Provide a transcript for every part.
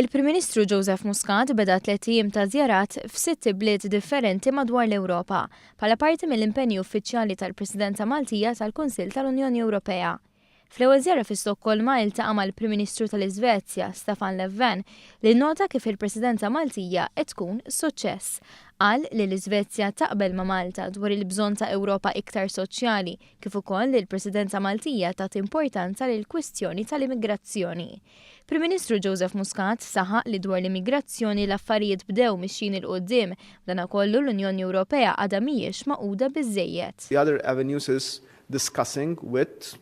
Il-Prim Ministru Joseph Muscat beda tlett ijiem ta' żjarat f'sitt ibliet differenti madwar l-Ewropa, bħala parti mill-impenji uffiċjali tal-Presidenza Maltija tal-Kunsill tal-Unjoni Ewropea. Fl-ewwel żjara fi Stokkolma iltaqa' mal-Prim Ministru tal-Iżvezja, Stefan Löfven, li nnota kif il-Presidenza Maltija qed tkun suċċess. Qal li l-Iżvezja taqbel ma' Malta dwar il-bżonn ta' Ewropa iktar soċjali, kif ukoll li l-Presidenza Maltija tat importanza lill-kwistjoni tal-immigrazzjoni. Prim Ministru Joseph Muscat saħaq li dwar l-immigrazzjoni l-affarijiet bdew mixjin 'il quddiem, b'danakollu l-Unjoni Ewropea għadha mhijiex magħquda biżżejjed. The other avenues is discussing with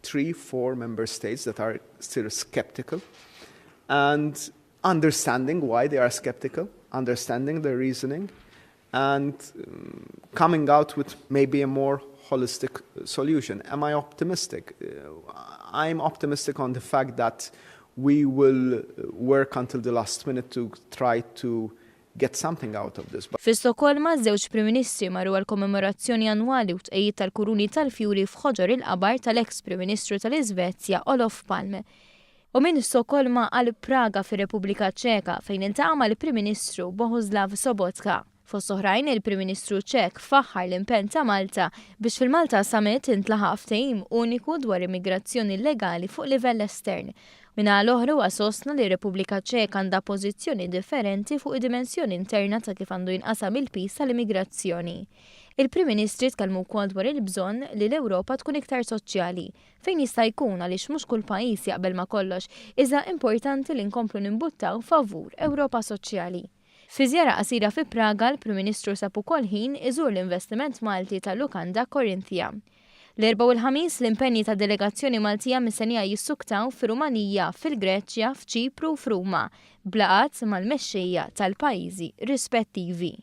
three, four member states that are still skeptical and understanding why they are skeptical, understanding their reasoning and coming out with maybe a more holistic solution. Am I optimistic? I'm optimistic on the fact that we will work until the last minute to try to get something out of this. Fi Stokkolma, żewġ Prim Ministri marru għal kommemorazzjoni annwali u tqejjid tal-kuruni tal-fjuri f'ħoġor il-qabar tal-eks Prim Ministru tal-Iżvezja Olof Palme. U minn Stokkolma għal Praga fir-Repubblika Ċeka fejn iltaqa' mal-Prim Ministru Bohuslav Sobotka. Fost oħrajn, il-Prim Ministru Ċek faħħar l-impenn ta' Malta biex fil-Malta Summit intlaħaq ftehim uniku dwar immigrazzjoni illegali fuq livell estern. Min-naħa l-oħra huwa sostna li r-Repubblika Ċeka għandha pożizzjoni differenti fuq id-dimensjoni interna ta' kif għandu jinqasam il-piż tal-immigrazzjoni. Il-Prim Ministri tkellmu wkoll dwar il-bżonn li l-Ewropa tkun iktar soċjali, fejn jista' jkun għaliex mhux kull pajjiż jaqbel ma' kollox, iżda importanti li nkomplu nimbuttaw favur Ewropa soċjali. Fi żjara qasira fi Praga, l-Prim Ministru sab ukoll ħin iżur l-investiment Malti tal-lukanda Corinthia. L-Erbgħa u l-Ħamis, l-impenji tad-delegazzjoni Maltija mistennija jissuktaw fir-Rumanija, fil-Greċja, f'Ċipru u f'Ruma, b'laqgħat mal-mexxejja tal-pajjiżi rispettivi.